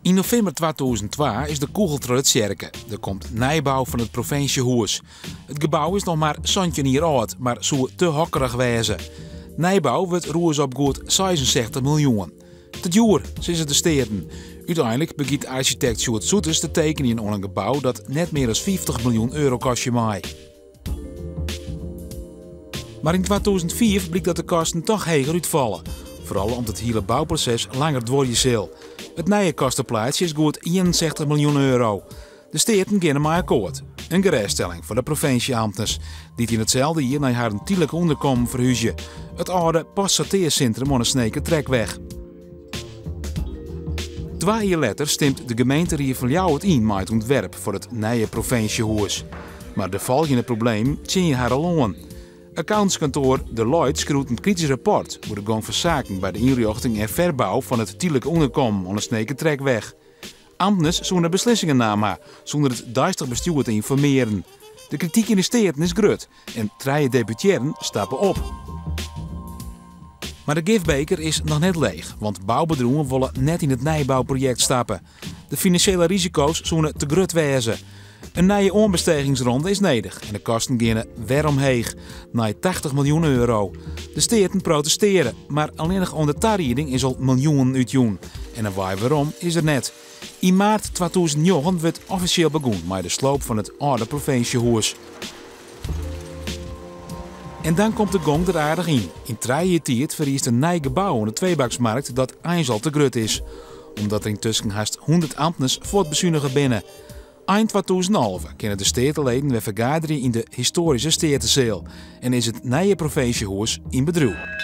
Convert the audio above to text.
Yn novimber 2002 is de kûgel troch de tsjerke. Der komt nijbou fan it provinsjehûs. It gebou is noch mar 17 jier âld, mar soe te hokkerich wêze. Nijbou wurdt rûsd op goed 66 miljoen. Te djoer, sizze de Steaten. Uteinlik begjint arsjitekt Sjoerd Soeters te tekenjen oan in gebou dat net mear as 50 miljoen euro kostje mei. Mar yn 2005 blykt dat de kosten toch heger útfalle. Foaral om't it hiele bouproses langer duorje sil. It nije kosteplaatsje is goed 61 miljoen euro. De Steaten geane mei akkoart. In gerêststelling foar de provinsje-amtners, dy't yn itselde jier nei harren tydlike ûnderkommen ferhúzje, it âlde postsortearsintrum oan de Snekertrekweg. Twa jier letter stimt de gemeenterie fan Ljouwert yn mei it ûntwerp foar it nije provinsjehûs. Mar de folgjende problemen tsjinje har al oan. Accountantskantoar Deloitte skriuwt in kritysk rapport oer de gong fan saken by de ynrjochting en ferbou fan it tydlike ûnderkommen oan de Snekertrekweg. Amtners soene beslissingen naam ha sûnder it deistich bestjoer te ynformearjen. De krityk yn de Steaten is grut en trije deputearren stappe op. Mar de gifbeker is noch net leech, want boubedriuwen wolle net yn it nijbouprojekt stappe. De finansjele risiko's soene te grut wêze. In nije oanbestegingsronde is nedich en de kosten geane wer omheech, nei 80 miljoen euro. De Steaten protesteare, mar allinnich oan de tarieding is al miljoenen útjûn. En in wei werom is der net. Yn maart 2009 wurdt offisjeel begûn mei de sloop fan it âlde provinsjehûs. En dan komt de gong der aardich yn. Yn trije jier tiid ferriist in nij gebou oan de Tweebaksmarkt dat eins al te grut is. Omdat der yntusken hast 100 amtners fuortbesunige binne. Ein 2011 kinne de steateleden wer fergaderje yn de histoaryske Steateseal en is it nije provinsjehûs yn bedriuw.